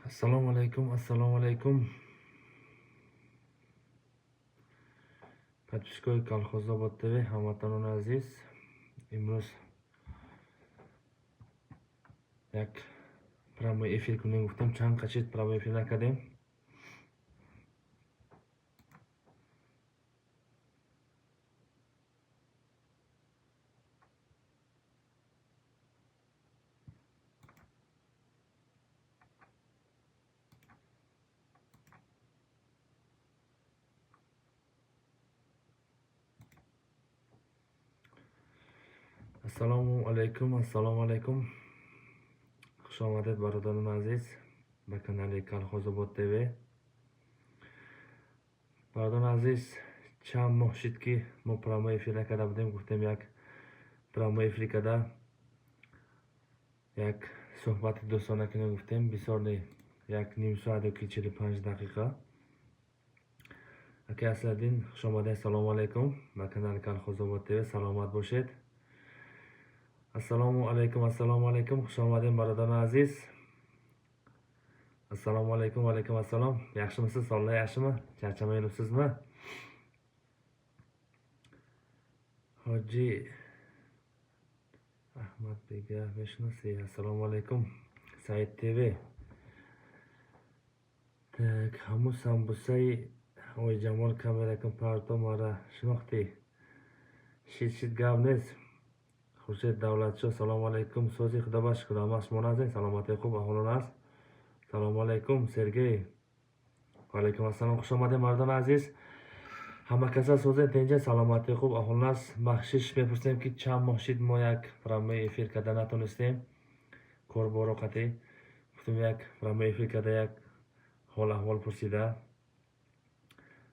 Ассалому алайкум, ассалому алайкум. Подписчик ои Колхозобод ТВ, ҳамватанони азиз, имрӯз як прямой эфир кунем гуфтем, чанд қачид прямой эфир накардем. Ассалому алайкум, ассалому алайкум. Хуш омадед, бародарони азиз, ба канали Колхозобод ТВ. Бародарони азиз, чанд моҳ шид, ки мо прямой эфир накарда будем, гуфтем, як прямой эфир карда, як суҳбати дӯстона кунем гуфтем, бисёр не, як ним соат ёки 45 дақиқа. Акай Асладдин, хуш омадед, салому алайкум ба канали Колхозобод ТВ, саломат бошед. Ассалому алайкум, ассалому алайкум, хуш омадем, бародарони азиз. Assalomu alaykum, va alaykum assalom. Yaxshimisiz, sog'lik yaxshimi? Charchamay yuribsizmi? Hoji Ahmad bega meshnosi. Assalomu alaykum. Said TV. Так, ҳамун самбусаи Ойҷамол камеракун парто мара шинохтӣ? Шид шид, гап нест. Хуршед Давлатшо, салому алайкум. Сози, худо ба шукр, ҳама шумо назен, саломатии хуб, аҳволон аст. Салому алайкум, Сергей. Ва алайкум ассалом, хуш омадед, мардони азиз. Ҳама каса созед, тинҷа, саломатии хуб, аҳволон аст. Бахшиш мепурсем, ки чанд моҳ шид мо як прямой эфир карда натонистем. Корборо қатъӣ. Гуфтем, як прямой эфир карда, як ҳол аҳвол пурсида.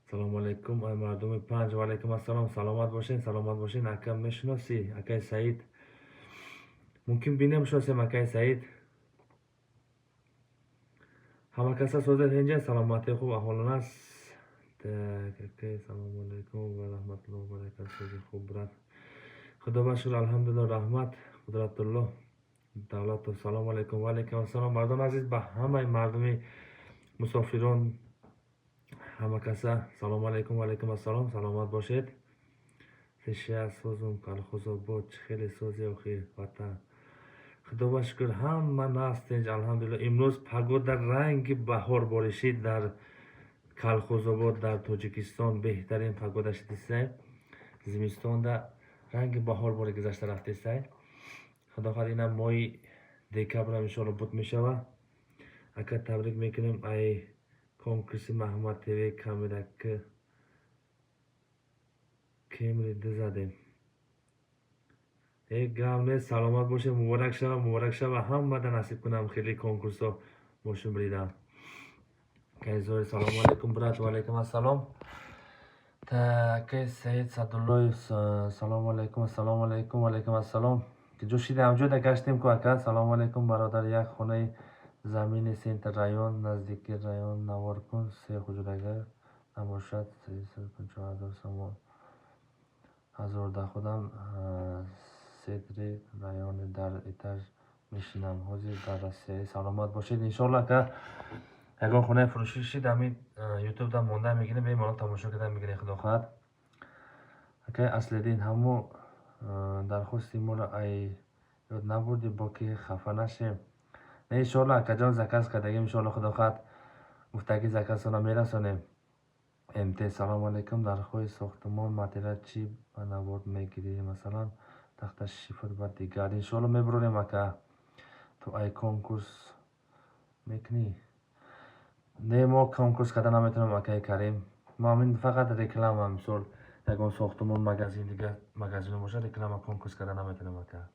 Салому алайкум, ай мардуми Панҷ. Ва алайкум ассалом, саломат бошед, саломат бошед. Ака, мешиносӣ? Акай Саид. Мумкин бинем, шиносем, акай Саид. Ҳама каса созед, инҷа, саломатии хуб, аҳволон аст. Так, акай, салому алайкум ва раҳматуллоҳи ва баракатуҳ. Сози хуб, брат. Худо ба шукр, алҳамдулиллоҳ, раҳмат. Қудратуллоҳ Давлатов, салому алайкум, ва алайкум ассалом. Мардони азиз, ба ҳамаи мардуми мусофирон, ҳама каса салому алайкум, ва алайкум ассалом, саломат бошед. Сеша созум, Колхозобод, чӣ хеле сози охир, ватан. Худо ба шукр, ҳама наст, тинҷ, алҳамдулиллоҳ. Имрӯз погода ранги баҳор боришид дар Колхозобод, дар Тоҷикистон беҳтарин погода шидисай. Зимистонда ранги баҳор бори гузашта рафтесай. Худо хоҳад, инам моҳи декабрам иншоалло буд мешава. Ака, табрик мекунем ай конкурси Маҳмад ТВ, камерак кемри дизадем. Э, гап нест, саломат бошед, муборак шава, муборак шава, ҳамада насиб кунам хеле конкурсҳо мошин биридам. Кайзой, салому алайкум, брат, ва алайкум ассалом. Акай Саид Садуллоев, салому алайкум, ассалому алайкум, ва алайкум ассалом. Куҷо шида, ҳамҷода гаштем ку, ака. Салому алайкум, бародар, як хонаи замини центр район, наздики район навор кун, се ҳуҷрага набошад, 350 000 сомон. Ҳазорда худам центри райони дар этаж мешинам. Ҳозир дар Россия. Саломат бошед, иншоалло, ака, ягон хонаи фурӯшӣ шид, ҳамин ютубда монда мегирем, бемалол тамошо карда мегирем, худо хоҳад. Акай Аслиддин, ҳамо дархости моро ай ёд набурдӣ, бо ки хафа нашем. Не, иншоалло, акаҷон, заказ кардагим, иншоалло, худо хоҳад, гуфтаги заказтонро мерасонем. МТ, салому алайкум, дархоҳи сохтумон материал чӣ ба навор мегирӣ, масалан, тахта шифр ва дигар. Иншоалло, мебурорем, ака. Ту ай конкурс мекунӣ? Не, мо конкурс карда наметавонем, акаи Карим. Мо ҳамин фақат реклама, мисол, ягон сохтумон, магазин, дигар магазино бошад, реклама, конкурс карда наметавонем, ака.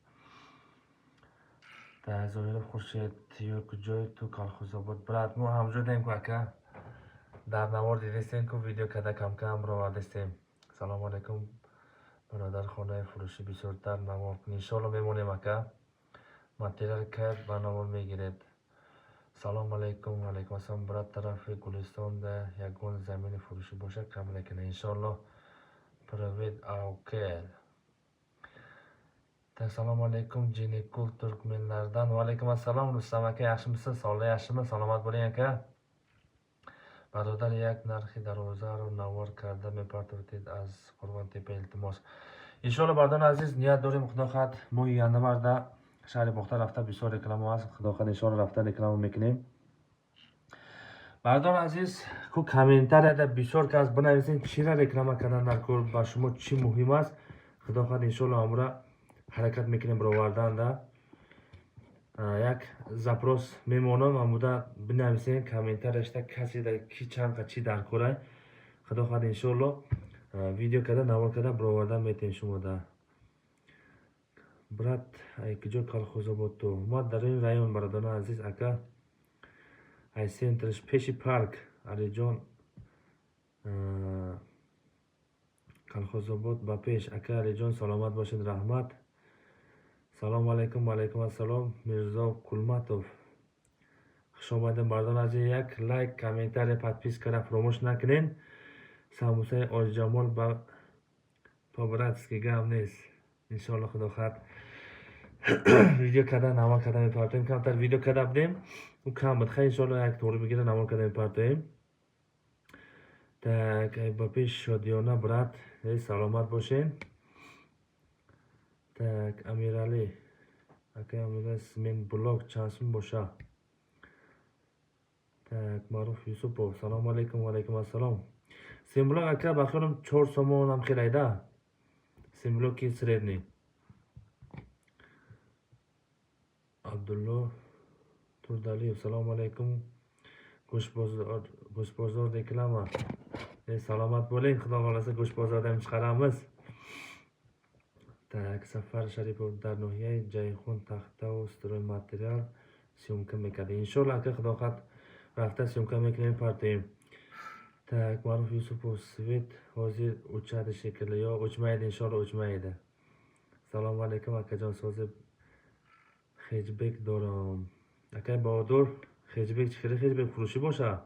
Зоҳиров Хуршед, ё куҷои ту, Колхозобод, брат? Мо ҳамҷо даем ку, ака. Дар навор дидестем ку, видео карда камкам ровардестем. Салому алайкум, бародар, хонаи фурӯшӣ бисёртар навор кун. Иншоалло, мемонем, ака. Материал кай ба навор мегиред? Салому алайкум, ва алайкум ассалом, брат, тарафи Гулистонда ягон замини фурӯшӣ бошад, камера кунед, иншоалло. Привет, окей. Assalomu alaykum, Jenikul turkmenlardan. Va alaykum assalom, Rustam aka, yaxshimisiz? Sog'lik yaxshimi? Salomat bo'ling, aka. Бародар, як нархи дарвозаро навор карда мепартофтед аз Қурғонтепа, илтимос. Иншоалло, бародари азиз, ният дорем, худо хоҳад, моҳи январда шаҳри Бохтар рафта, бисёр реклама аст, худо хоҳад, иншоалло, рафта реклама мекунем. Бародари азиз, ку комментарияда бисёр кас бинависен, чира реклама кардан дар кор, ба шумо чӣ муҳим аст. Худо хоҳад, иншоалло, ҳамура ҳаракат мекунем бароварданда. Як запрос мемонам, ҳамуда бинависен комментарияшда, каседа ки чанд қа чӣ дар корай. Худо хоҳад, иншоалло, видео карда, навор карда баровардан метавем шумода. Брат, ай куҷо Колхозобод ту? Ма дар ин район, бародарони азиз, ака, ай центрш, пеши парк. Алиҷон, Колхозобод ба пеш. Ака Алиҷон, саломат бошед, раҳмат. Салому алайкум. Ваалайкум ассалом, Мирзо Кулматов, хушомадем. Бародарони азиз, як лайк, комментария, подпискара фаромӯш накунед. Самбусаи Олиҷамол ба по-братски, гап нест. Иншоалло, худо хоҳад, видео карда, навор карда мепартоем. Камтар видео карда будем, ӯ кам буд. Хай, иншоалло, як тоғри бигира, навор карда мепартоем. Так, ба пеш шодиёна, брат, саломат бошед. Так, Амиралӣ, акай Амиралӣ, цемент блок чанд сум боша? Так, Маъруф Юсупов, салому алайкум. Ваалайкум ассалом. Цемблок, ака, ба хиёлам, 4 сомонам хелайда, цемблоки средний. Абдулло Турдалиев, салому алайкум. Гӯштбозор реклама. Саломат bo'ling, xudo xohlasa, go'shtbozordan chiqaramiz. Так, Сафар Шарипов, дар ноҳияи Ҷайҳун тахтаву стройматериал съёмка мекардем. Иншоалло, ака, худо хоҳад, рафта съёмка мекунем, партоем. Так, Маъруф Юсупов, свет ҳозир o'chadi shekilli. Yo'q, o'chmaydi, inshaalloh, o'chmaydi. Салому алайкум, акаҷон, сози хеҷбек дорам. Акай Баҳодур, хеҷбек чӣ хеле хеҷбек фурӯшӣ боша?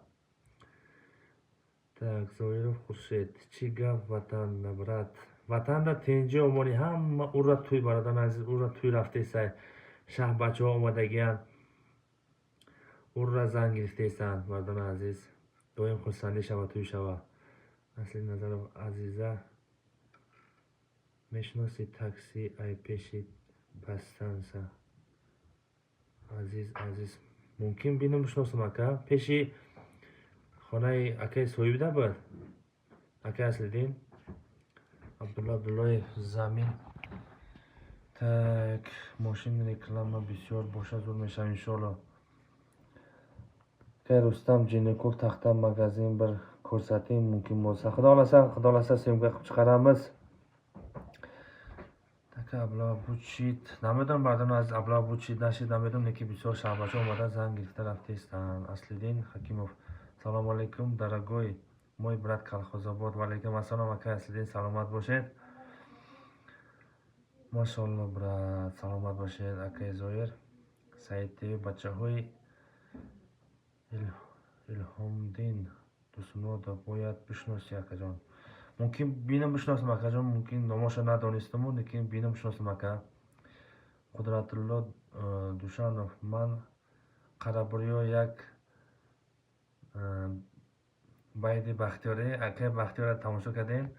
Так, Зоиров Хуршед, чӣ гап ватанда, брат? Ватанда тинҷӣ, омонӣ, ҳама ура тӯй, бародари азиз, ура тӯй рафтесай. Шаҳбачаҳо омадагиянд. Ура зан гирифтесанд, бародари азиз. Доим хурсандӣ шава, тӯй шава. Асли Назаров, Азиза мешиносӣ, такси ай пеши подстанция. Азиз, Азиз, мумкин бинам, бишносам, ака. Пеши хонаи акаи соҳибида буд? Акаи Аслиддин? Абдулло Абдуллоев, замин. Так, мошин реклама бисёр боша, зур мешавад, иншоалло. Акай Рустам, Ҷинникул тахта магазин bir ko'rsating, mumkin bo'lsa. Xudo xohlasa, xudo xohlasa, съёмка qilib chiqaramiz. Ака, аблава бучид. Намедонам, бародарони азиз, аблава бучид, нашид, намедонам, лекин бисёр шаҳбача омада, зан гирифта рафтаистанд. Аслиддин Ҳакимов, салому алайкум, дорогой мой брат Колхозобод. Ва алайкум ассалом, акай Аслиддин, саломат бошед. Машоалло, брат, саломат бошед, акай Зоир. Саид ТВ, бачаҳои Илҳомдин Дусмуродов, бояд бишносӣ, акаҷон. Мумкин бинам, бишносам, акаҷон, мумкин номоша надонистаму, лекин бинам, бишносам, ака. Қудратулло Душанов, ман Қарабурё, як байди Бахтиёрӣ, акаи Бахтиёрро тамошо кардем.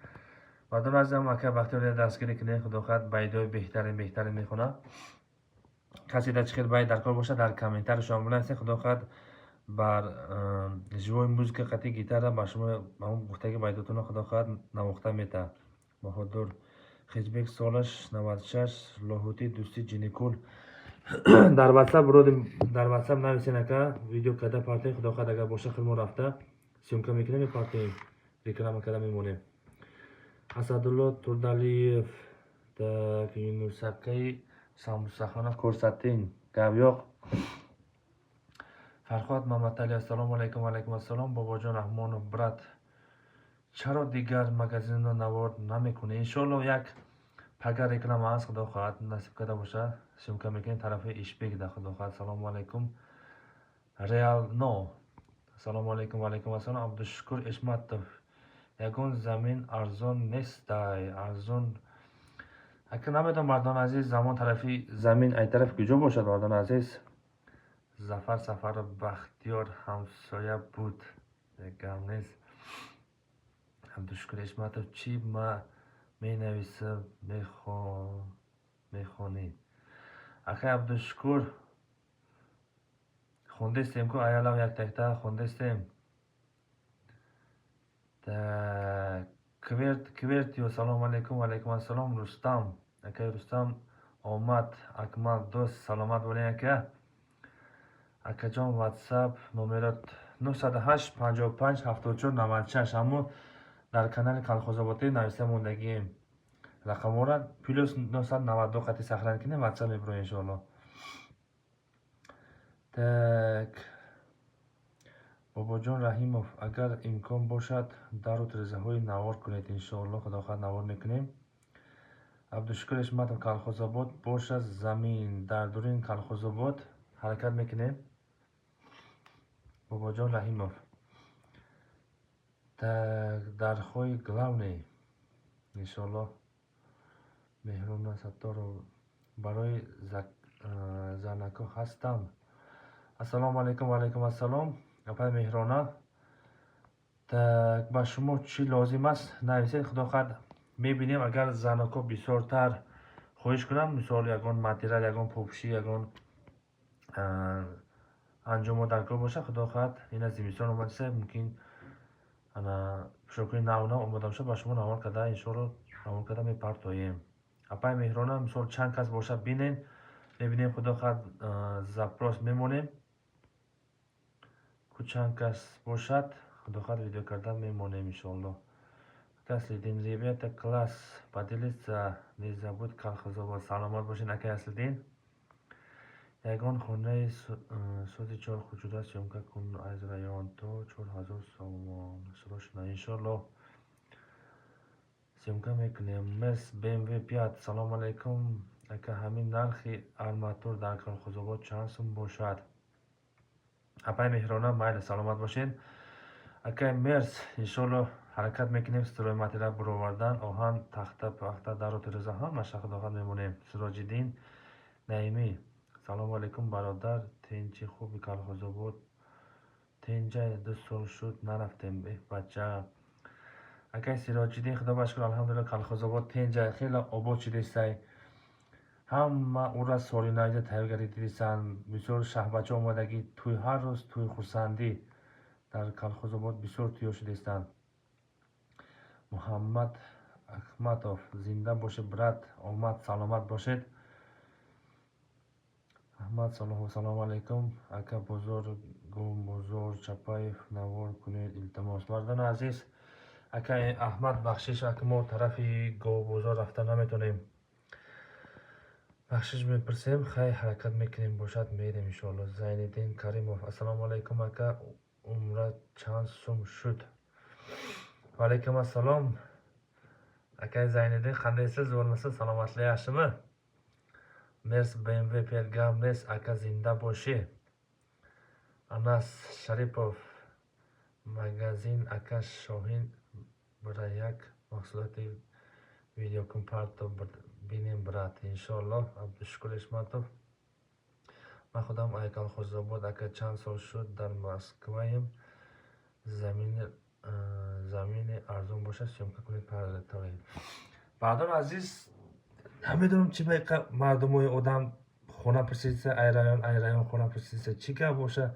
Бародари азизам, акаи Бахтиёрро дастгирӣ кунед, худо хоҳад, байдҳои беҳтарин, беҳтарин мехонад. Касе дар чӣ хел байд дар кор бошад, дар комментарияшон бинависед, худо хоҳад, бар живой музыка қати гитара ба шумо ҳамон гуфтаги байдотонро, худо хоҳад, навохта метаҳад. Баҳодур, хеҷбек солаш 96, Лоҳутӣ, Дӯстӣ, Ҷиникул. Дар ватсап бродим, дар ватсап нависен, ака, видео карда партоем, худо хоҳад, агар боша, худмо рафта съёмка мекунем, мепартоем, реклама карда мемонем. Асадулло Турдалиев, так, Юнусакаи самбусахона ko'rsating, gap yo'q. Фарҳод Маматали, ассалому алайкум. Ва алайкум ассалом. Бобоҷон Раҳмонов, брат, чаро дигар магазинро навор намекунӣ? Иншоалло, як пага реклама аст, худо хоҳад, насиб карда боша, съёмка мекунем тарафи Ишбекда, худо хоҳад. Салому алайкум, Реално, ассалому алайкум. Ва алайкум ассалом. Абдушукур Эшматов, ягон замин арзон нестай? Арзон Ака, намедонам, мардони азиз, замон тарафи замин ай тараф куҷо бошад, мардони азиз. Зафар Сафаров Бахтиёр ҳамсоя буд, гам нест. Абдушукур Ишматов, чӣ ма менависам, мехонӣ? Акай Абдушукур, хондестем ку, аялам якта якта хондестем. Так, Кверт Квертио, салому алайкум. Ваалайкум ассалом. Рустам, акай Рустам омад. Акмал дӯст, саломат болен, ака. Акаҷон, Ватсап номерот? 908 55 74 96. Ҳамо дар канали Калхозоботӣ нависта мондагием рақамҳоро. +992 қати сохранить кунем, Ватсап мебироем, иншоалло. Так, Бобоҷон Раҳимов, агар имкон бошад, дару тирезаҳои навор кунед. Иншоалло, худо хоҳад, навор мекунем. Абдушукур Ишматов, Калхозобод бошад замин дар дурин Калхозобод, ҳаракат мекунем. Бобоҷон Раҳимов, так, дарҳои главный, иншоалло. Меҳруна Сатторов, барои занако ҳастам. Ассалому алайкум. Ваалайкум ассалом, апай Меҳрона. Так, ба шумо чӣ лозим аст, нависед, худо хоҳад, мебинем. Агар заноко бисёртар хоҳиш кунам, мисол, ягон материал, ягон попши, ягон анҷомо дар кор бошад, худо хоҳад, ина зимистон омадиса, мумкин ана пӯшокҳои нав нав омода бошад, ба шумо навор карда, иншоалло, навор карда мепартоем. Апай Меҳрона, мисол, чанд кас бошад, бинен, мебинем, худо хоҳад, запрос мемонем ку, чанд кас бошад, худо хоҳад, видео карда мемонем, иншоалло. Аслиддин, ребята, класс, поделиться не забудь, Калхозобод. Саломат бошед, акай Аслиддин. Ягон хонаи сози чор хуҷура съёмка кун аз район, то 4000 сомон, срочно. Иншоалло, съёмка мекунем. Мерс БМВ 5, салому алайкум, ака, ҳамин нархи арматур дар Калхозобод чанд сум бошад? Апай Меҳрона, майли, саломат бошед. Акай Мерс, иншоалло, ҳаракат мекунем стройматериал буровардан, оҳан, тахта, пахта, дару тиреза, ҳамаша, худо хоҳад, мемонем. Сироҷиддин Наимӣ, салому алайкум, бародар, тинчи, хуби? Калхозобод тинҷай, 2 сол шуд, нарафтем. Эҳ, бача. Акай Сироҷиддин, худо ба шукр, алҳамдулилла, Калхозобод тинҷай, хеле обод шудестай. Ҳама ура соли навида тайёр гардидисанд. Бисёр шаҳбача омадагӣ, тӯй, ҳар рӯз тӯй, хурсандӣ дар Калхозобод, бисёр тӯё шудестанд. Муҳаммад Аҳматов, зинда бошед, брат, омад, саломат бошед. Аҳмад Солоҳов, салому алайкум, ака, бозор Гумбозор Чапаев навор кунед, илтимос. Мардони азиз, ака Аҳмад, бахшиш, ака, мо тарафи Говбозор рафта наметонем, бахшиш мепурсем. Хай, ҳаракат мекунем, бошад, мерем, иншоалло. Зайниддин Каримов, ассалому алайкум, ака, умра чанд сум шуд? Ваалайкум ассалом, акай Зайниддин, қандайсиз, zo'rmisiz, саломатlik yaxshimi? Мерс БМВ 5, гап нест, ака, зинда бошӣ. Анас Шарипов, магазин ака Шоҳин бира, як маҳсулоти видеокун парто, бинем, брат, иншоаллоҳ. Абдушукур Ишматов, ман худам ай Калхозобод, ака, чанд сол шуд, дар Москваем. Замини арзон бошад, съёмка кунед, партоед. Бардор азиз, намедонам, чи ба мардумои одам хона пурсидса, ай район, ай район хона пурсидса, чӣ гап боша?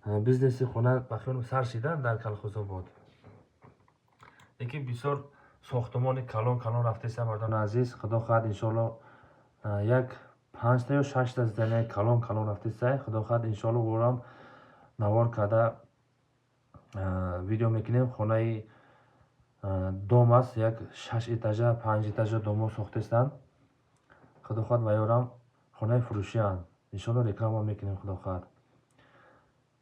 Бизнеси хона ба хиёлам сар шидан дар Калхозобод, лекин бисёр сохтумони калон калон рафтеса. Мардони азиз, худо хоҳад, иншоалло, як панҷта ё шашта здания и калон калон рафтеса, худо хоҳад, иншоалло, орам навор карда видео мекунем. Хонаи дом аст, як шаш этажа, панҷ этажа домо сохтестанд, худо хоҳад, ва ёрам хонаи фурӯшианд, иншоалло, реклама мекунем, худо хоҳад.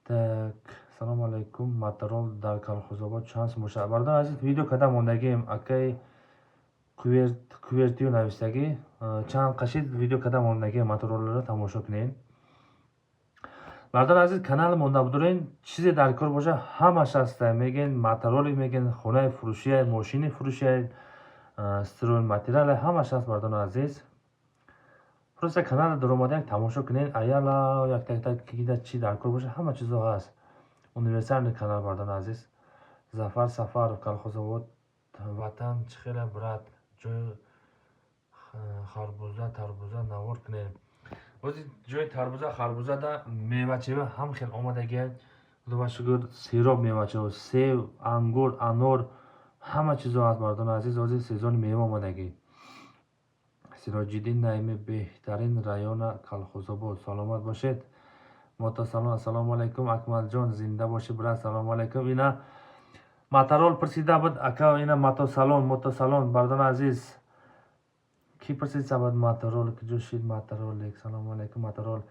Так, салому алайкум, моторол дар Калхозобод чанд сум бошад? Бародари азиз, видео карда мондагием, акай Кувертиё навистагӣ, чанд қашид видео карда мондагием, моторолро тамошо кунед. Бародари азиз, канал монда будорен, чизе дар кор боша, ҳамаш ҳаста. Мегӯен моторолик, мегӯен хонаи фурӯшия, мошини фурӯшия. Стройматериал ҳамаш ҳаст, мардони азиз. Просто канал даромада як тамошо кунед, аяла як так так кида чӣ дар кор боша, ҳама чизо ҳаст. Универсальный канал, мардони азиз. Зафар Сафаров, Колхозобод ватан чӣ хела, брат, ҷои харбуза тарбуза навор кунед. Бози ҷои тарбуза харбузада мевачева ҳам хел омадагия. Худо шукр, сероб мевачево, сев, ангур, анор, ҳама чизо ҳаст, мардони азиз. Ҳозир сезони мева омадагӣ. Сироҷиддин Наими, беҳтарин района Колхозобод, саломат бошед. Мотосалон, ассалому алайкум, Акмалҷон, зинда бошӣ, брат, салому алайкум. Ина моторол пурсида буд, ака, ина мотосалон, мотосалон, мардони азиз. Кӣ пурсида буд моторол, куҷо шид моторолик? Салому алайкум, моторол.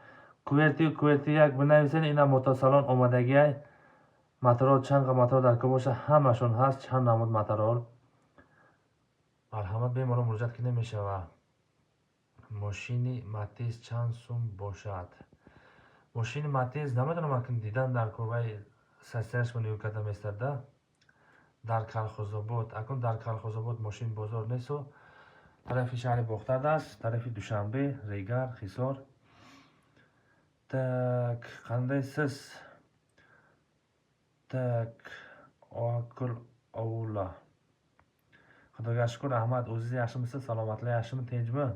Куверти, куверти як бинависед, ина мотосалон омадагиай. Моторол чанд қа мотор дар кор боша, ҳамашон ҳаст, чанд намуд моторол. Марҳамат, бемалол муроҷиат ки намешава. Мошини Матиз чанд сум бошад? Мошини Матиз намедонам, акн дидан дар кор, вай сасияшро нигоҳ карда местад да. Дар Колхозобод, акун дар Колхозобод мошин бозор несту, тарафи шаҳри Бохтар аст, тарафи Душанбе, Регар, Ҳисор. Так, қандайсиз? Так, Оакул Овула. Xudoga shukur, rahmat. O'zingiz yaxshimisiz? Salomatlik yaxshimi, tinchmi?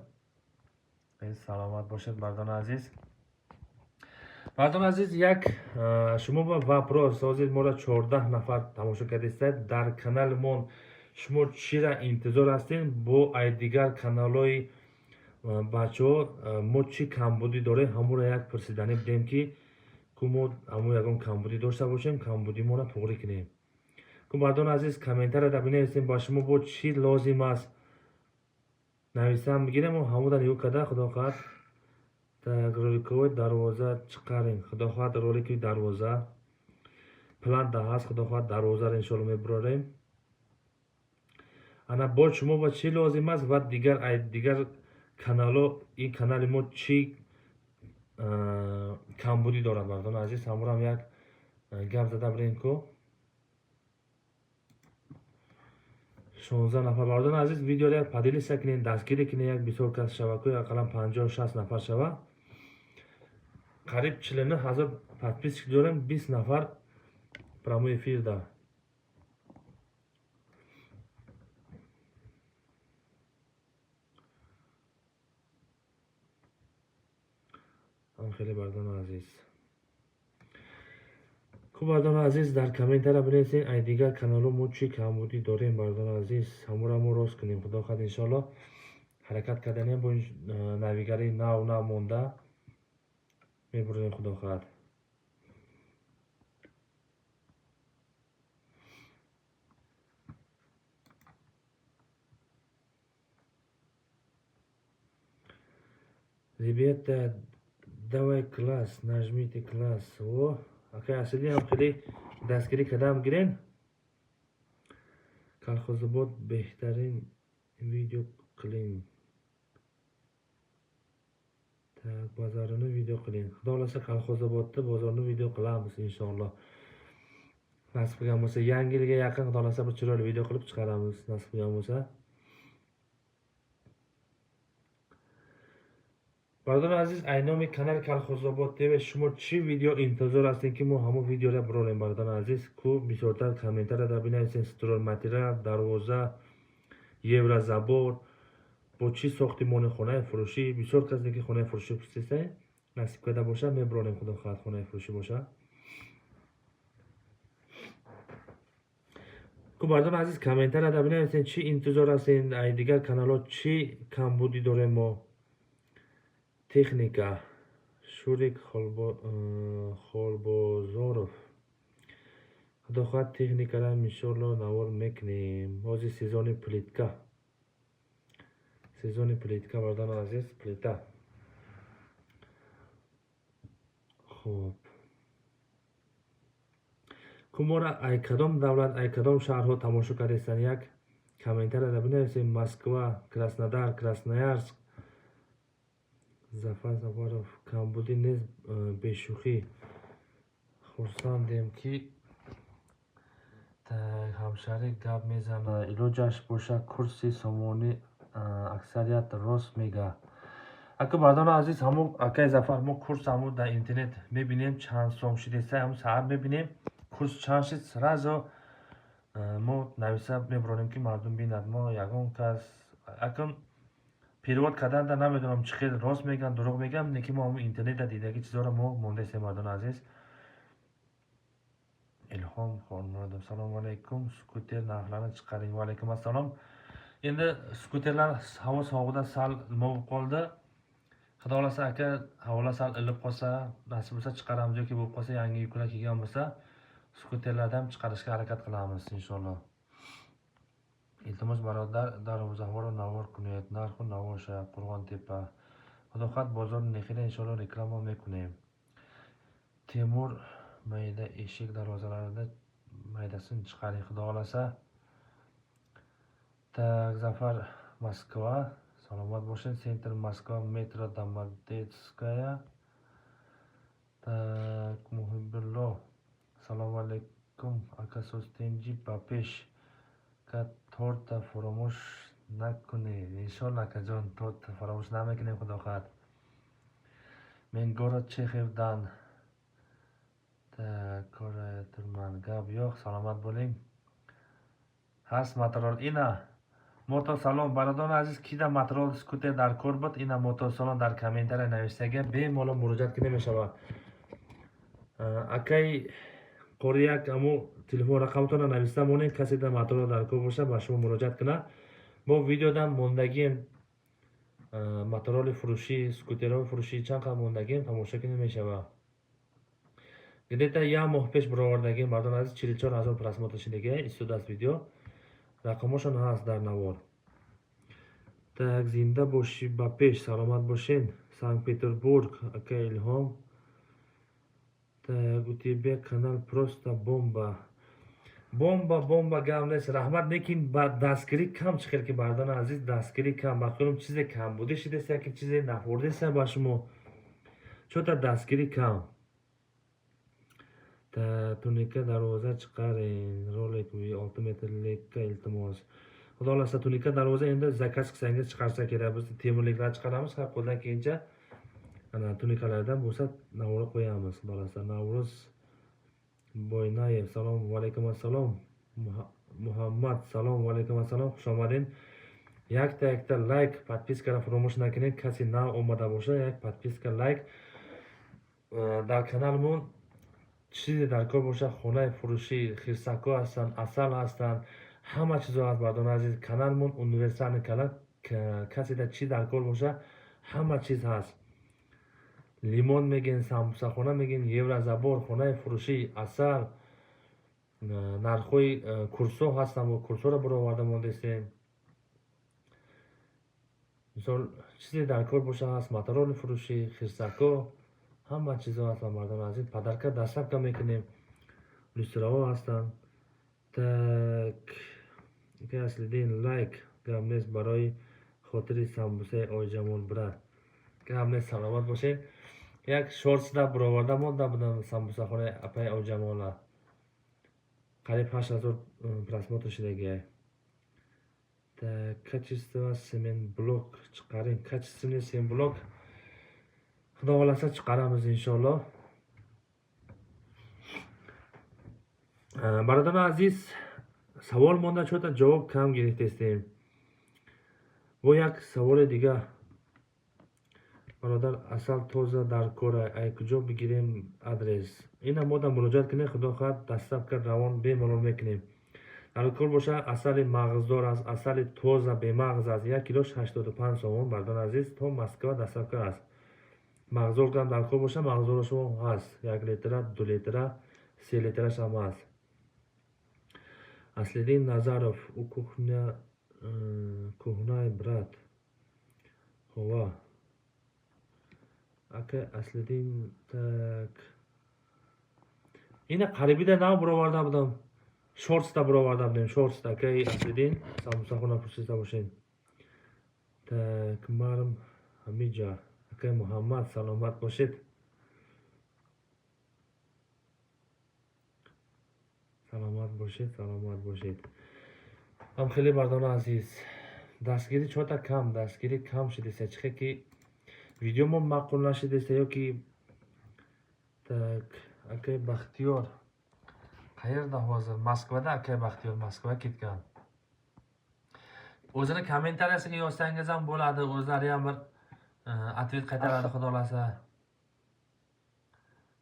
Саломат бошед, мардони азиз. Мардони азиз, як шумо ба вопрос. Ҳозир моро 14 нафар тамошо кардистед. Дар каналимон шумо чира интизор ҳастед? Бо ай дигар каналҳои бачаҳо мо чӣ камбудӣ дорем, ҳамонро як пурсиданӣ будем, ки ку мо ҳамон ягон камбудӣ дошта бошем, камбудимонро туғрӣ кунем. Ку, мардони азиз, комментарияда бинависем, ба шумо бо чӣ лозим аст, нависам бигирем, ҳамуда нигоҳ карда, худо хоҳад. Так, роликови дарвоза чиқарем, худо хоҳад, ролики дарвоза планда ҳаст, худо хоҳад, дарвозаро иншоалло мебурорем. Ана бо шумо ба чӣ лозим аст ва дигар ай дигар канало ин канали мо чӣ камбудӣ дорад, мардони азиз, ҳамонам як гап зада бирем ку. 16 нафар, мардони азиз, видеоро як поделиться кунед, дастгирӣ кунед, як бисёр кас шава ку, ақаллан 50-60 нафар шава. Қариб 49 000 подписчик дорем, 20 нафар прямой эфирда. Хеле, мардони азиз. Хуб, мардони азиз, дар комментария бинависед, ай дигар каналҳо мо чӣ камбудӣ дорем, мардони азиз, ҳамонро мо рост кунем, худо хоҳад, иншоалло. Ҳаракат карданем, бо навигарии нав нав монда мебурем, худо хоҳад. Ребята, давай класс, нажмите класс. О, акай Асилӣ ҳам хеле дастгирӣ кардам, гирен. Колхозобод беҳтарин видео қилин. Так, bozorini video qiling. Xudo xohlasa, Kolxozobodda bozorni video qilamiz inshaalloh. Nasib qilgan bo'lsa, yangi yilga yaqin, xudo xohlasa, bir chiroyli video qilib chiqaramiz, nasib qilgan bo'lsa. Бародари азиз, ай номи канали Колхозобод ТВ шумо чӣ видео интизор ҳастед, ки мо ҳамон видеоро бирорем, бародари азиз? Ку бисёртар комментарияда бинависед: стройматериал, дарвоза, еврозабор, бо чӣ сохтимони хонаи фурӯшӣ. Бисёр касе ки хонаи фурӯшӣ пурсиста, насиб карда боша, мебирорем, худо хоҳад, хонаи фурӯшӣ боша. Ку, бародари азиз, комментарияда бинависед, чӣ интизор ҳастед, ай дигар каналҳо чӣ камбудӣ дорем мо. Техника, Шурик Холбозоров, худо хоҳад, техникара иншоалло навор мекунем. Ҳозир сезони плитка, сезони плитка, бародари азиз, плита. Хуб, ку моро ай кадом давлат, ай кадом шаҳрҳо тамошо кардастанд, як комментарияда бинависед: Москва, Краснодар, Красноярск. Зафар Сафаров, камбудӣ нест, бешӯхӣ. Хурсандем, ки Так, ҳамшаҳрӣ гап мезанад. Илоҷаш боша, курси сомонӣ аксарият рост мега. Ака, бардони азиз, ҳамун, акаи Зафар, мо курс ҳамун дар интернет мебинем, чанд сом шидеса, ҳамун саат мебинем, курс чанд шид, сразу мо нависа мебаронем, ки мардум бинад. Мо ягон кас акун перевод карданда намедонам, чӣ хел рост мегӯянд, дурӯғ мегӯям, лекин мо ҳамун интернетда дидаги чизҳоро мо мондаистем, мардони азиз. Илҳом Xolmurodov, салому алайкум, скутер narxlarini chiqaring. Va alaykum assalom. Endi skuterlar havo sovug'ida sal nima bo'lib qoldi. Xudo xohlasa, aka, havolar sal ilib qolsa, nasib bo'lsa, chiqaramiz yoki bo'lib qolsa, yangi yuklar kelgan bo'lsa, skuterlarni ham chiqarishga harakat qilamiz, inshaalloh. Iltimos, barodar, darvozahoro навор кунед, нарху навоша, Қурғонтепа. Xudo xohlasa, bozor nexida, inshaalloh, reklama мекунем. Temur mayda eshik darvozalarida maydasini chiqaring, xudo xohlasa. Так, Zafar Moskva, salomat bo'ling. Центр Moskva, metro Домодедовская. Так, Muhibbillo, assalomu alaykum, aka, so'z, ба пеш ка, торта фаромӯш накунед. Иншоалло, акаҷон, торт фаромӯш намекунем, худо хоҳад. Мен город Чехевдан. Так, турман, гап yo'q, salomat bo'ling. Ҳаст моторол ина мотосалон, бародарони азиз, кида моторол, скутер дар кор буд, ина мотосалон дар комментария навиштага, бемалол муроҷиат кида мешавад. Акай Қорияк, аму телефон рақамтонро нависта монед, касе дар моторол дар кор бошад, ба шумо муроҷиат кунад. Мо видеодам мондагием, мотороли фурӯшӣ, скутерҳои фурӯшӣ чанд қадр мондагием, тамошо кунед, мешавад. Где-то як моҳ пеш баровардагием, бардорони азиз, 44 000 просмотр шидагия истодааст видео, рақамошон ҳаст дар навор. Так, зинда бошӣ, ба пеш, саломат бошен. Санкт Петербург, ака Илҳом. Так, у тебя канал просто бомба. Бомба, бомба, гап нест, раҳмат, лекин ба дастгирӣ кам, чӣ хел ки, бардорони азиз, дастгирӣ кам. Ба хиёлам, чизе камбудӣ шидеста ки чизе нахӯрдеста ба шумо, чота дастгирӣ кам. Туника дарвоза chiqaring, ролик 6 metrlikka, iltimos. Xudo xohlasa, туника darvoza endi заказ qilsangiz, chiqarsa kerak. Biz temirliklar chiqaramiz, har qo'ldan kelgancha ana tunikalardan bo'lsa, navra qo'yamiz, xudo xohlasa. Navruz Boynayev, salom, va alaykum assalom. Muhammad, salom, va alaykum assalom, xush omading. Yakta yakta лайк, подписка ро фаромӯш накунед. Касе нав омада боша, як подписка, лайк. Дар каналмон чизе дар кор боша, хонаи фурӯшӣ, хирсакҳо ҳастанд, асал ҳастанд, ҳама чизо ҳаст, бардорони азиз. Каналмон универсальный канал, каседа чӣ дар кор боша, ҳама чиз ҳаст. Лимон мегӯен, самбусахона мегӯен, еврозабор, хонаи фурӯшӣ, асал, нархҳои курсҳо ҳастанд, бо курсҳоро бароварда мондастем. Мисол, чизе дар кор боша, ҳаст: мотороли фурӯшӣ, хирсакҳо, ҳама чизо ҳастанд, мардони азиз. Подарка, доставка мекунем, люстраҳо ҳастанд. Так, Аслиддин, лайк, гап нест, барои хотири самбусаи Ойҷамол, брат. Гап нест, саломат бошед. Як шортсда бароварда монда будам самбусахонаи апаи Ойҷамола, қариб 8000 просмотр шудагиай. Так, качество цемент блок chiqaring. Качественный цемент блок, xudo xohlasa, chiqaramiz, inshaalloh. Бародарони азиз, савол монда, чота ҷавоб кам гирифтестем. Бо як саволи дига: бародар, асал тоза дар кора, ай куҷо бигирем адрес? Ина мода муроҷиат кунед, худо хоҳад, доставка равон бемалол мекунем. Дар кор боша, асали мағздор аст, асали тоза, бемағз аст, як килош 85 сомон, бардорони азиз, то Москва доставка аст. Мағздор кам дар кор боша, мағздорашо ҳаст, 1 литра, 2 литра, 3 литрашам ҳаст. Аслиддин Назаров, у кухня кӯҳнай, брат, ҳова, ака Аслиддин. Так, ина қарибида нав бароварда будам, шортсда бароварда будем, шортсда, акаи Аслиддин, самбусахона пурсида бошед. Так, марм ҳамиҷа, акаи Муҳаммад, саломат бошед. Саломат. Саломат бошед, саломат бошед. Ҳам хеле, бардори азиз, дастгирӣ чота кам, дастгирӣ кам шудеста. Чихе ки видео мо маъқул нашудеста ё ки. Так, акай Бахтиёр qayerda hozir? Moskvada akay Baxtiyor, Moskva ketgan. O'zini kommentariyasiga yozsangiz ham bo'ladi, o'zlari ham bir ответ qaytaradi, xudo xohlasa.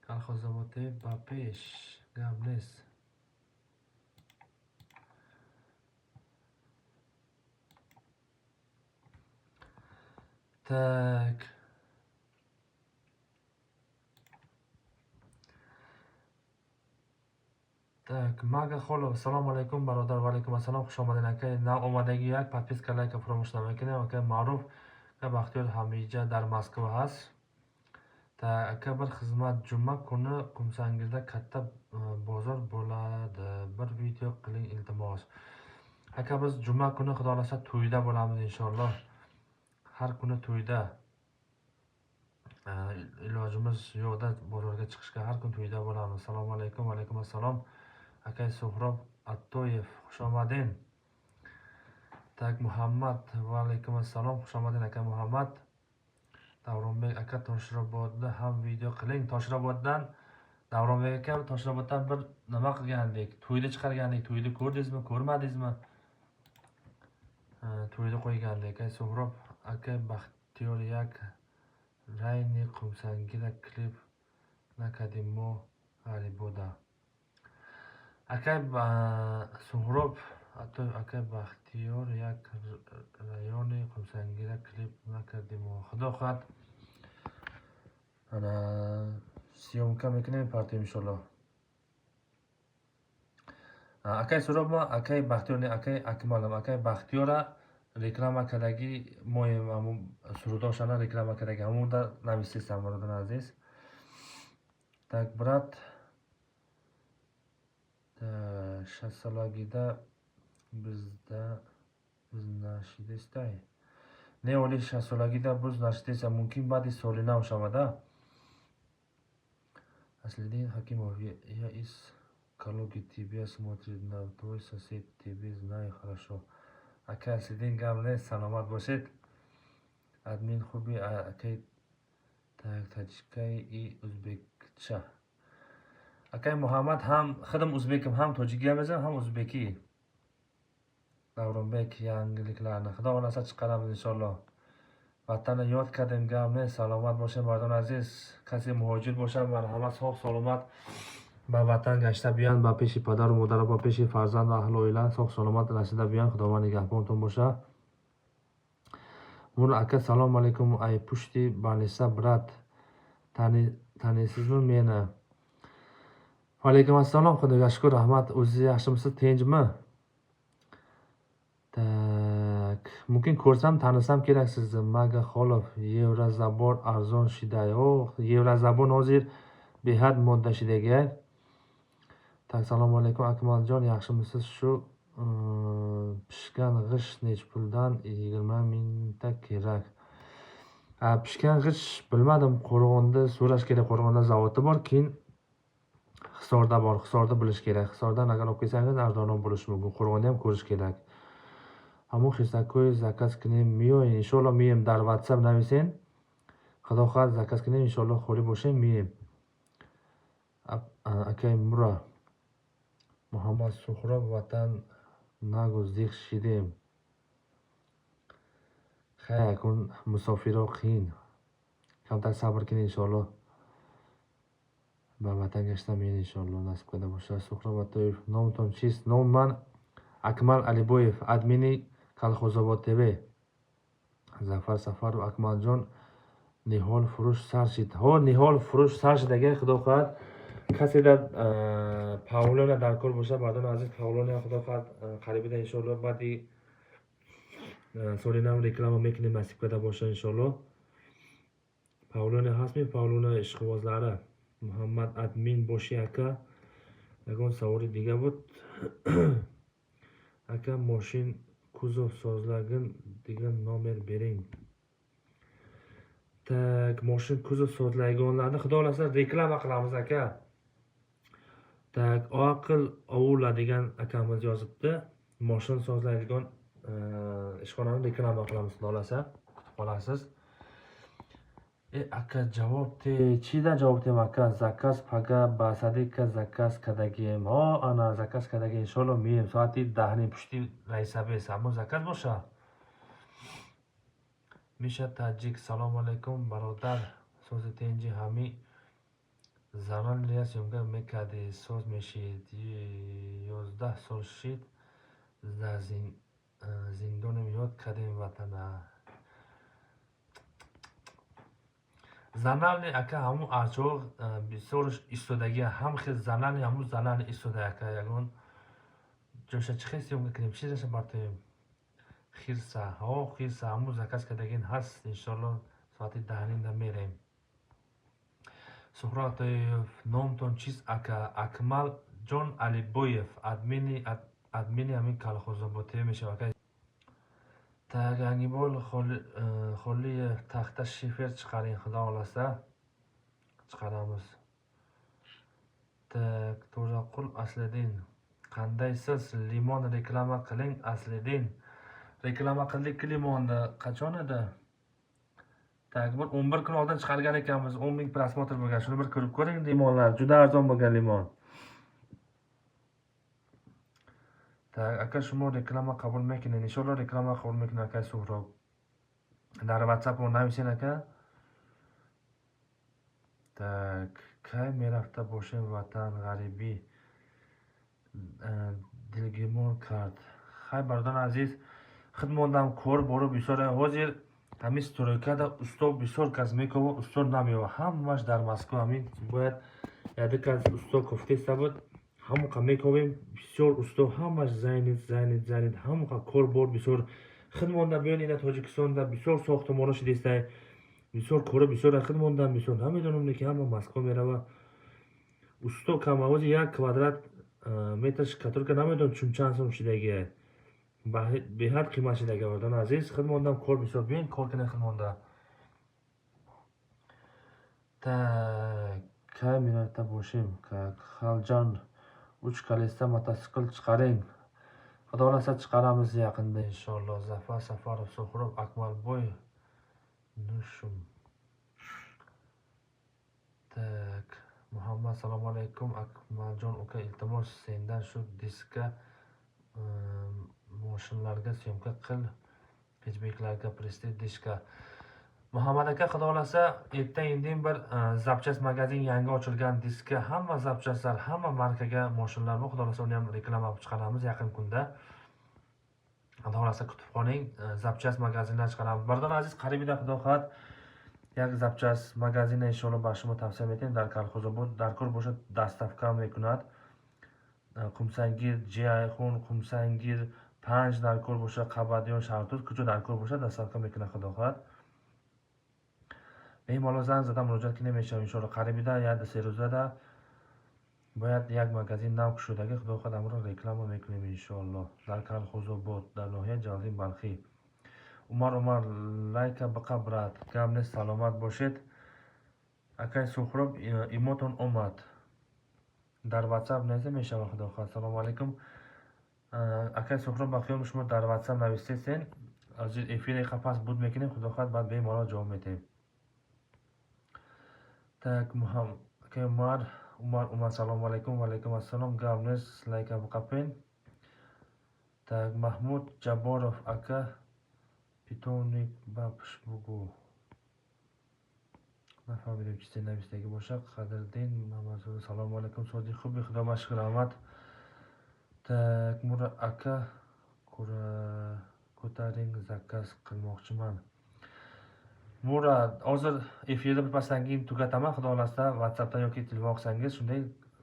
Колхозобод ба пеш, gap нест. Так. Так, Мага Холов, салому алайкум, бародар, ва алайкум ассалом, хуш омадед, акай. Нав омадагӣ як подписка, лайка фаромӯш намекунем. Акай Маъруф, ака Бахтиёр ҳамиҷа дар Москва ҳаст. Так, ака, bir xizmat, juma kuni Qumsangirda katta bozor bo'ladi. Bir video qiling, iltimos. Aka, biz juma kuni, xudo xohlasa, to'yda bo'lamiz, inshaalloh. Har kuni to'yda. Ilojimiz yo'qda bozorga chiqishga, har kun to'yda bo'lamiz. Assalomu alaykum, va alaykum assalom. Akay Suhrob Attoyev, xush omading. Так, Muhammad, va alaykum assalom, xush omading, aka Muhammad. Davronbek aka, Toshirobodda ham video qiling. Toshiroboddan Davronbek aka, Toshiroboddan bir nima qilgandik, to'yda chiqargandik. To'yni ko'rdingizmi, ko'rmadingizmi? To'yda qo'ygandik. Aka Suhrob, aka Baxtiyor, як райони Qumsangira klip накардем мо ғарибода. Акай Суҳроб акай Бахтиёр, як райони Қумсангира клип накардем. Худо хоҳад, ана съёмка мекунем, партем, иншоллоҳ. Акай Суҳроб, ма акай Бахтиёр не, акай Акмалам. Акай Бахтиёра реклама кардагӣ моем, ҳамун сурудошана реклама кардагӣ, ҳамунда нависестам, бародари азиз. Так, брат, 60 солагида bizda biz нашидестай. Не, оли 60 солагида буз нашидеста, мумкин баъди соли нав шавада. Аслиддин Ҳакимов, я из Калуги, тебя смотрит на твой сосед, тебе знаю хорошо. Ака Аслиддин, гап нест, саломат бошед. Админ хуби, акай, так, таҷикаи и узбекча. Акай Муҳаммад, ҳам худам узбекам, ҳам тоҷикӣ гап мезанам, ҳам узбекӣ. Davronbek, yangiliklarni xudo xohlasa chiqaramiz, inshaalloh. Vatanni yod кардем, гап нест, саломат бошед, мардони азиз. Касе муҳоҷир бошад, марҳамат, соғ саломат ба ватан гашта биёянд, ба пеши падару модару, ба пеши фарзанду аҳлу оила соғ саломат расида биёянд. Худованд нигаҳбонтон бошад. Мур ака, салому алайкум, ай пушти больница, брат, танисizmi meni? Va alaykum assalom, Xudoga shukur, rahmat. O'zingiz yaxshimisiz, tinchmi? Так, mumkin ko'rsam tanisam kerak sizni. Maga Xolov, еврозабор arzon shiday. Oh, еврозабор hozir behad modda shidaga. Так, assalomu alaykum, Akmaljon, yaxshimisiz? Shu pishgan g'isht nech puldan, 20 mingta kerak. Pishgan g'isht bilmadim, Qo'rg'onda so'rash kerak, Qo'rg'onda zavodi bor, keyin Hisorda bor, Hisorda bilish kerak. Hisordan agar olib kelsangiz, arzonroq bo'lishi mumkin. Qo'rg'onda ham ko'rish kerak. Ҳамон хисакҳои заказ кунем, меоем, иншоалло, меоем. Дар WhatsApp нависен, худо хоҳад, заказ кунем, иншоалло, холӣ бошем, меоем. Акай Мура, Муҳаммад Сухроб, ватан нагу, зиқ шидем. Хай, акун мусофиро қиин, камтар сабр кунед, иншоалло, ба ватан гашта меоед, иншоалло, насиб карда бошад. Сухроб Атоев, номатон чист? Номи ман Акмал Алибоев, админи Калхозобод ТВ. Зафар Сафаров, Акмалҷон, ниҳол фурӯш сар шид? Ҳо, ниҳол фурӯш сар шид. Агар худо хоҳад, касе дар павлония дар кор бошад, мардони азиз, павлония, худо хоҳад, қарибида, иншоалло, баъди соли нав реклама мекунем, насиб карда бошад, иншоалло. Павлония ҳастми, павлония ишқибозлari. Муҳаммад, админ бошӣ, ака. Ягон саволи дига буд? Ака, мошин кузов созлагин degan nomer bering. Так, мошин кузов sozlaydiganlarni, xudo xohlasa, reklama qilamiz, aka. Так, Oqil Ovula degan akamiz yozibdi. Moshin sozlaydigan ishxonani reklama qilamiz, xudo xohlasa. Kutib qolasiz. Aka, javob te, chidan javob tem, aka? Заказ пага ба садика заказ кардагием. Ҳо, ана заказ кардагием, иншоалло меем соати 10:30 пушти райсобес. Аммо заказ боша. Миша Таҷик, салому алайкум, бародар, сози тенҷи ҳами занон съёмка мекардӣ, соз мешид. 11 сол шид, дар зиндонем, ёд кардем ватана. Занали, ака, ҳамун арчаҳо бисёрш истодагия, ҳам хел занали, ҳамун занали истода, ака, ягон ҷоша чӣ хел съёмка кунем, чизаша бартоем? Хирса, ҳо, хирса, ҳамун заказ кардагин ҳаст, иншоалло соати 10:30 мерем. Суҳроб Атоев, номтон чист, ака? Акмал Ҷон Алибоев, админи ҳамин Калхозобод ТВ мешавад, ака. Так, Янгибол Холиев, тахта шифер chiqaring, xudo xohlasa chiqaramiz. Так, To'raqul Asliddin, qandaysiz? Limon reklama qiling, Asliddin. Reklama qildik limonni. Qachon edi? Так, bir 11 kun oldin chiqargan ekanmiz. 10 ming просмотр bo'lgan. Shuni bir ko'rib ko'ring, limonlar. Juda arzon bo'lgan limon. Так, aka, шумо реклама қабул мекунед? Иншоалло, реклама қабул мекунед, акай Суҳроб. Дар WhatsApp нависен, ака. Так, кай мерафта бошем ватан, ғарибӣ дилгирмон кард. Хай, бародари азиз, худ мондам, кор бору бисёр. Ҳозир ҳамин стройкада усто бисёр кас мекова, усто намеёва. Ҳамаш дар Москва. Ҳамин бояд яде кас усто кофтеста буд. Ҳамоқа мековем, бисёр усто ҳамаш занят, занят, занят, ҳамоқа кор бор бисёр. Худ монда биён ина Тоҷикистонда бисёр сохтумоно шидистай. Бисёр коро бисёр худ мондам, бисёр намедонам, ки ҳама Москва мерава. Усто кам, ҳозир як квадрат метр штукатурка намедонам чун чанд сом шидагия. Беҳад қимат шидагия, бародари азиз. Худ мондам, кор бисёр, биён кор кунед худ монда. Так, кай мерафта бошем? Халҷон, уч колеса мотоцикл chiqaring. Xudo xohlasa, chiqaramiz yaqinda, inshaalloh. Zafar Safarov, Suhrob Akmalboy Nushum. Так, Muhammad, assalomu alaykum, Akmaljon uka, iltimos, sendan shu diska moshinlarga съёмка qil, хэтчбекlarga, Prestige diska. Muhammad aka, xudo xohlasa, erta indin bir запчасть magazin yangi ochilgan, diska, hamma запчастlar, hamma markaga moshinlar bor. Xudo xohlasa, uni ham reklama qilib chiqaramiz yaqin kunda. Xudo xohlasa, kutib qoling, запчасть magazinlar chiqaramiz. Бародари азиз, қарибида, xudo xohlasa, як запчасть магазина иншоалло ба шумо тавсия медиҳем дар Калхозобод. Даркор бошад, доставка мекунад. Қумсангир, Ҷайхун, Қумсангир 5 даркор бошад, Қабадиён, Шаҳртуз, куҷо даркор бошад, доставка мекунад, худо хоҳад. Бемалол занг зада муроҷиат ки намешавад, иншоалло қарибида як 3 рӯзада бояд як магазин нав кушодаги, худо хоҳад, амро реклама мекунем, иншоалло, дар Калхозобод, дар ноҳияи Ҷалолиддин Балхӣ. Умар, Умар, лайка биқа, брат. Гап нест, саломат бошед. Акай Сухроб, имотон омад. Дар WhatsApp нависта мешавад, худо хоҳад. Салому алайкум. Акай Сухроб, ба хиёли шумо дар WhatsApp навистесен. Ҳозир эфири қапас буд мекунем, худо хоҳад, баъд бемалол ҷавоб медиҳем. Так, акай Умар, Умар, Умар, салому алайкум, ва алайкум ассалом. Гап нест, лайка биқапен. Так, Маҳмуд Ҷабборов, ака, питомник бапш бугӯ. Нафаҳмидем, чизе навистагӣ бошад. Қадриддин Мамадзода, салому алайкум, сози хуби, худо ба шукр, раҳмат. Так, Мура ака, ko'taring, заказ qilmoqchiman. Mura, hozir efirni birpasdan keyin tugataman, xudo xohlasa, WhatsAppdan yoki telefon qilsangiz, shunday,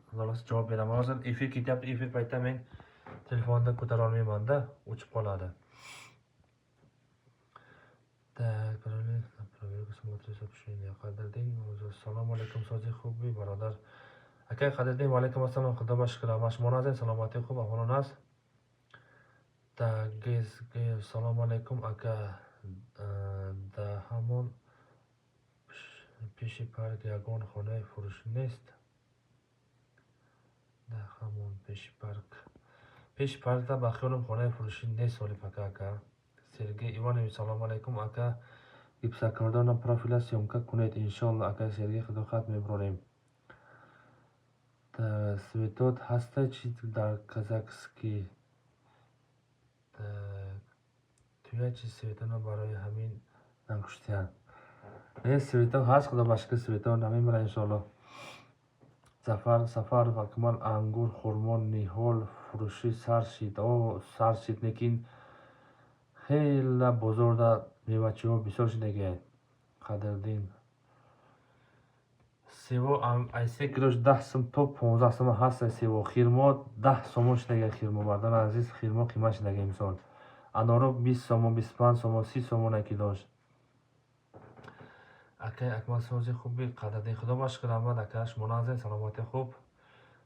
xudo xohlasa, javob beraman. Hozir efir ketyapti, efir paytida men telefonda ko'tara olmayman-da, o'chib qoladi. Так, проверка смотри сообщения. Qadriddin, assalomu alaykum, sozi xubi, barodar. Akay Qadriddin, va alaykum assalom, xudo ba shukr, hamma shumon саломатӣ хуб, аҳволон аст. Так, гез, гез, салому алайкум, ака, да ҳамон пеши парк ягон хонаи фурӯшӣ нест? Ҳамон пеши парк. Пеши паркда ба хиёлам хонаи фурӯшӣ нест ҳоли пока, ака. Сергей Иванович, салому алайкум, ака. Гипсокартона профиля съёмка кунед, иншоалло, акай Сергей, худо хоҳад, мебарорем. Светот ҳастай чи дар казахский? Туя чи светона барои ҳамин накуштиянд? Не, свето ҳаст, худо ба шукр, свето намемира, иншоалло. Зафар Сафаров, Акмал, ангур, хурмо, ниҳол фурӯшӣ сар шид. О, сар шид, лекин хела бозорда мевачиҳо бисёр шидагиай. Қадрдин. Сево ай се килош 10 сум то 15 сум ҳаст сево. Хирмо 10 сомон шидагиай хирмо, бардори азиз, хирмо қимат шидагиай имсол. Аноро 20 сомон, 25 сомон, 30 сомон ай килош. Акай Акмал, сози хуби, Қадрдин, худо ба шукр, раҳмат, ака, шумо нағзед, саломатӣ хуб.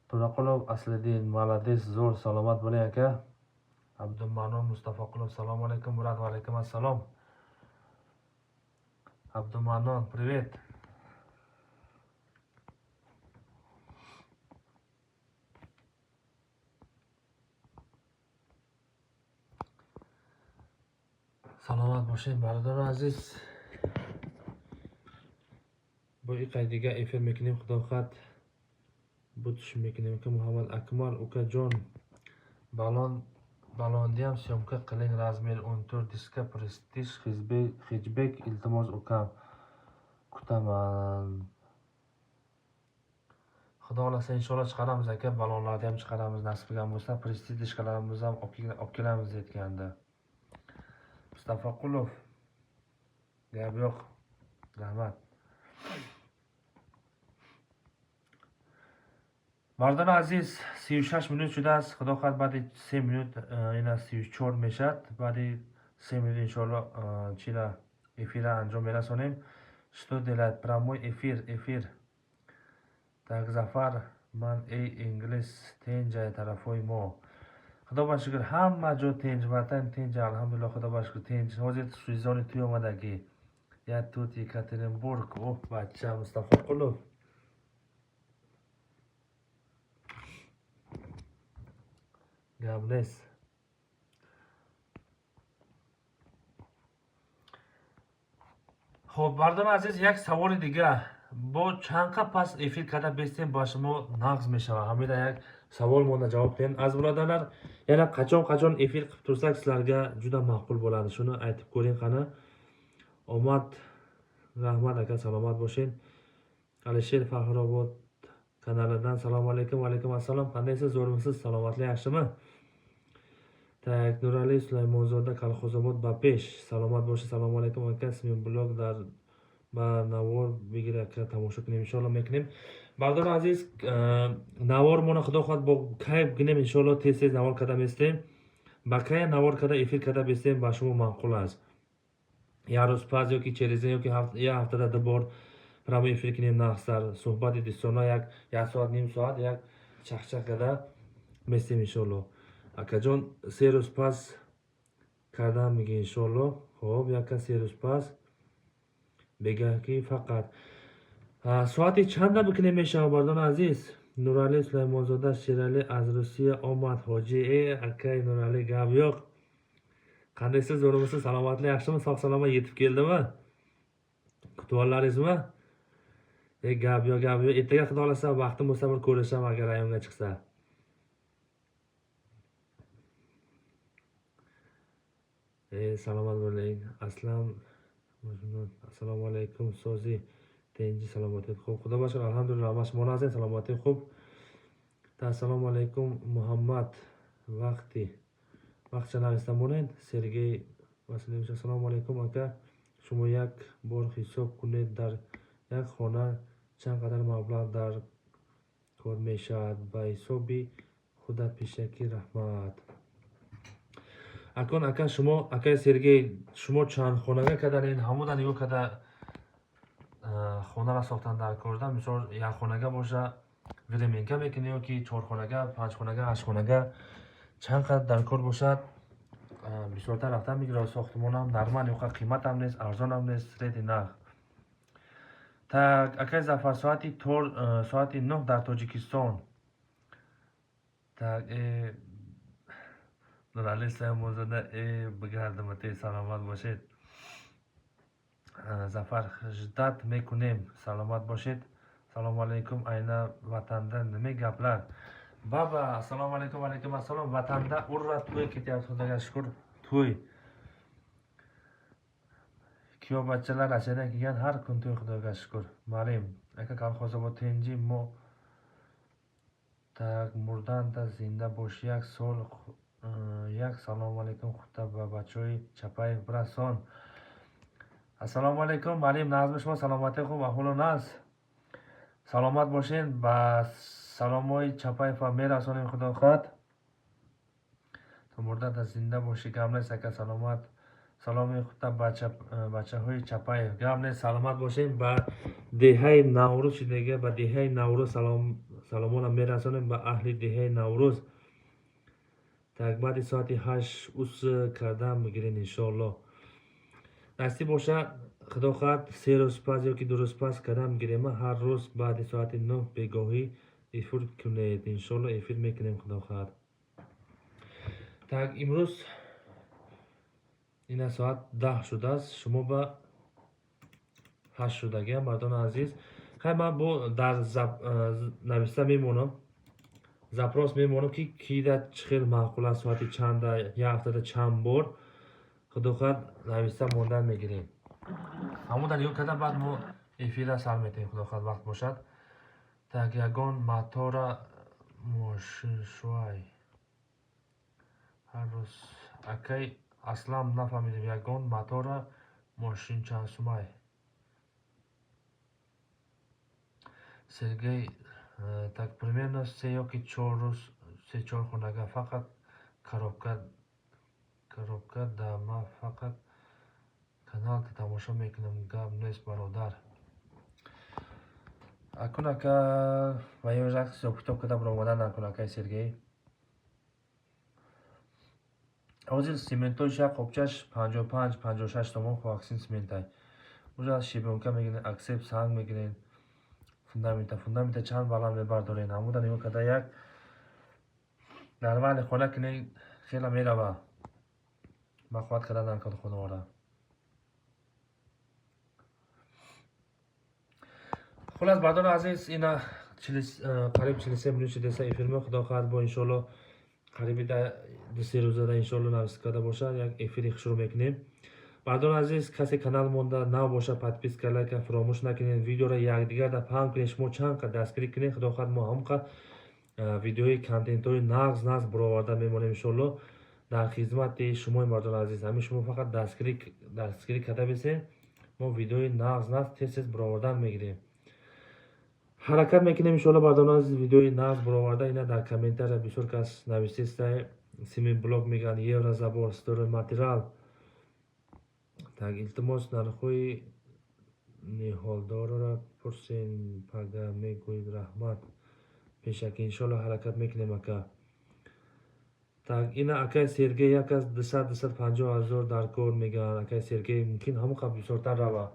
Турақулов Аслиддин, молодец, зӯр, саломат болед, ака. Абдуманон Мустафоқулов, салому алайкум, брат, ва алайкум ассалом. Абдуманон, привет. Саломат бошед, бародари азиз. Бо иқай дига эфир мекунем, худо хоҳад, бутш мекунем ки Муҳаммад Акмал, укаҷон, балон балондиам съёмка қилин, размер 14 диска престиж хэтчбек, илтимос, укам, kutaman. Xudo xohlasa, inshaalloh, chiqaramiz, aka, balonlarni ham chiqaramiz, nasib qilgan bo'lsa, prestij diskalarimizni ham olib kelamiz aytganda. Mustafaqulov, gap yo'q, rahmat. Мардони азиз, 36 минут шудааст, худо хоҳад, баъди 3 минут ина 34 мешавад. Баъди 3 минут, иншоалло, чира эфира анҷом мерасонем. Что делать? Прямой эфир, эфир. Так, Зафар, ман эй инглис, тенҷай тарафҳои мо. Худо ба шукр, ҳама ҷо тенҷ, ватан тенҷ, алҳамдулилло, худо ба шукр, тенҷ. Ҳозир сезони туй омадагӣ. Я тут Екатеринбург. Оҳ, бача Мустафоқулов. Гап нест. Хоб, мардони азиз, як саволи дига. Бо чанд қа пас эфир карда бестем, ба шумо нағз мешавад? Ҳамида як савол монда, ҷавоб диҳем. Аз бародарlar, yana qachon qachon efir qilib tursak, sizlarga juda ma'qul bo'ladi, shuni aytib ko'ring qani. Omad, rahmat, aka, salomat bo'ling. Alisher Faxrobod kanalidan assalomu alaykum. Va alaykum assalom, qandaysiz, zo'rmisiz, salomatlik yaxshimi? Так, Nurali Sulaymonzoda, Kolxozobod, ba pesh, salomat bo'lish. Assalomu alaykum, aka, blog дар ба навор бигир, ака, тамошо кунем. Иншоалло, мекунем, бардори азиз. Навормона, худо хоҳад, бо кай гинем, иншоалло, тез тез навор карда местем. Ба кай навор карда, эфир карда бестем, ба шумо маъқул аст? Як рӯз пас ёки через день, ёки як ҳафтада ду бор прямой эфир кунем, нағзтар, суҳбати дӯстона, як як соат, ним соат, як чахчах карда местем, иншоалло. Акаҷон, 3 рӯз пас кардан меги, иншоалло. Хоб, яка 3 рӯз пас бегаҳ ки фақат соати чанда бикунем мешавад, бардони азиз? Нуралӣ Сулаймонзода, Шералӣ аз Русия омад, ҳоҷӣ. Э, акай Нуралӣ, гап yo'q, qandaysiz, zo'rmisiz, salomatlik yaxshimi, sog' salomat yetib keldimi, kutib oldilaringizmi? E, gap yo'q, gap yo'q. Ertaga, xudo xohlasa, vaqtim bo'lsa, bir ko'rishaman, agar rayonga chiqsa. E, salomat bo'ling. Aslam, assalomu alaykum, so'zi tenji, salomatlik xo'p, xudo shukr, alhamdulillah, mana salomatlik xo'p. Assalomu alaykum, Muhammad, vaqti vaqtcha navисам монед. Сергей Васильевич, assalomu alaykum, aka, шумо як бор ҳисоб кунед, дар як хона чанд қадар маблағ дар кор мешавад, ба ҳисоби худат пешакӣ, раҳмат. Акон, ака, шумо, акаи Сергей, шумо чанд хонага карданед, ҳамуда нигоҳ карда хонаро сохтан дар корда. Мисол, як хонага боша, временка мекунӣ, ё ки чорхонага, панҷхонага, ҳаштхонага, чанд қадр дар кор бошад, бисёртар рафтан мегирад. Сохтмонам нормал, ёқа қиматам нест, арзонам нест, средний нарх. Так, акаи Зафар, соати 9 дар Тоҷикистон. Так, Нурали Саймозода, бигардамате, саломат бошед. Зафар, ждать мекунем, саломат бошед. Салому алайкум, айна ватанда нима gaplar? Баба, assalomu alaykum, alaykum assalom. Vatanda urra to'y ketyapti, Xudoga shukur, to'y. Kuyov-bachchalar Rossiyadan kelgan, har kun to'y, Xudoga shukur. Marim, aka, Колхозобод тинҷи мо. Так, мурданда зинда бош. Як сол як. Салому алайкум, худта ба бачаҳои Чапаев бирасон. Ассалому алайкум, Марим, нағзми шумо, саломатӣ хуб, аҳволу нағз, саломат бошед. Ба саломҳои Чапаева мерасонем, худо хоҳад. То мурдата зинда бошӣ, гап нест, ака, саломат. Саломи худта бачаҳои Чапаев, гап нест, саломат бошем. Ба деҳаи Наврӯз шидага, ба деҳаи Наврӯз саломонам мерасонем, ба аҳли деҳаи Наврӯз. Так, баъди соати 8 ус кардан мегирем, иншоалло, насиб бошад. Худо хоҳад, 3 рӯз пас ёки 2 рӯз пас кардан мегирем. Ҳар рӯз баъди соати 9 бегоҳӣ эфир кунед, иншоалло, эфир мекунем, худо хоҳад. Так, имрӯз ина соат 10 шудааст, шумо ба 8 шудагиам. Мардони азиз, хай, ман бо дар нависта мемонам, запрос мемонам, ки кида чӣ хел маъқул аст, соати чанда, як ҳафтада чанд бор. Худо хоҳад, нависта мондан мегирем. Ҳамон дар нигоҳ карда, баъд мо эфира сар метаҳем, худо хоҳад, вақт бошад. Так, ягон матора мошиншӯай ҳар рӯз. Акай Аслам, нафаҳмидем, ягон матора мошин чанд сумай? Сергей, так, примерно 3 ёки 4 рӯз, се чор хонага, фақат коробка, коробка да. Ма фақат каналта тамошо мекунам. Гап нест, бародар. Акун, ака, ва ё як ҳисоб-китоб карда баромадан накун, акай Сергей. Ҳозир сементош як қопчаш 55, 56 сомон, коаксин сементай. Уже щебёнка мегирен, аксеп санг мегирен, фундамента чанд баланд мебардорен, ҳамуда нигоҳ карда, як нормали хона кунен, хела мерава. Бақувват карда накун хонаора. Хулас, бардори азиз, ина қариб 43 минут шудеса эфирмо. Худо хоҳад, бо иншоалло қариби 2-3 рӯзада, иншоалло, навис карда бошад, як эфири шурӯъ мекунем. Бардори азиз, касе канал монда нав бошад, подписка, лайка фаромӯш накунед, видеоро якдигарда паҳн кунед. Шумо чанд қад дастгирӣ кунед, худо хоҳад, мо ҳамон қад видеои контентҳои нағз нағз бароварда мемонем, иншоалло, дар хизмати шумои, мардони азиз. Ҳамин шумо фақат дастгирӣ карда бисед, мо видеои нағз нағз тез тез баровардан мегирем, ҳаракат мекунем, иншоалло. Бардони азиз, видеои нағз бароварда. Ина дар комментария бисёр кас нависеста, цемент блок мегӯянд, еврозабор, стройматериал. Так, илтимос, нархҳои ниҳолдорро пурсен, пага мегӯед, раҳмат пешакӣ. Иншоалло, ҳаракат мекунем, ака. Так, ина акай Сергей, як аз 200, 250 ҳазор дар кор мегӯянд. Акай Сергей, мумкин ҳамон қадр бисёртар рава.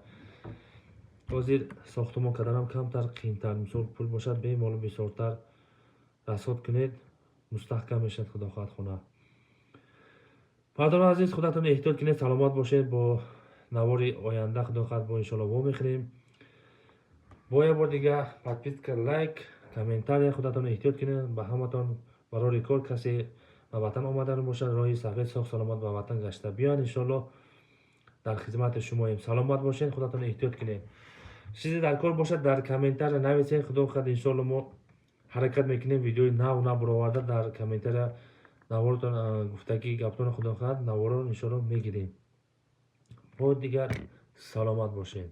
Ҳозир сохтумон карданам камтар қиинтар. Мисол, пул бошад, бемалол бисёртар расход кунед, мустаҳкам мешавад, худо хоҳад, хона. Бардорони азиз, худатон эҳтиёт кунед, саломат бошед. Бо навори оянда, худо хоҳад, бо иншоалло вомехӯрем. Бо як бор дига подписка, лайк, комментария, худатон эҳтиёт кунед. Ба ҳаматон барори кор. Касе ба ватан омадан бошад, роҳи сафед, соғ саломат ба ватан гашта биёянд, иншоалло, дар хизмати шумоем. Саломат бошед, худатон эҳтиёт кунед. Чизе дар кор бошад, дар комментария нависед. Худо хоҳад, иншоалло, мо ҳаракат мекунем видеои нав нав бароварда, дар комментария наворотон, гуфтагӣ гаптон, худо хоҳад, наворо иншоалло мегирем. Бо дигар саломат бошед.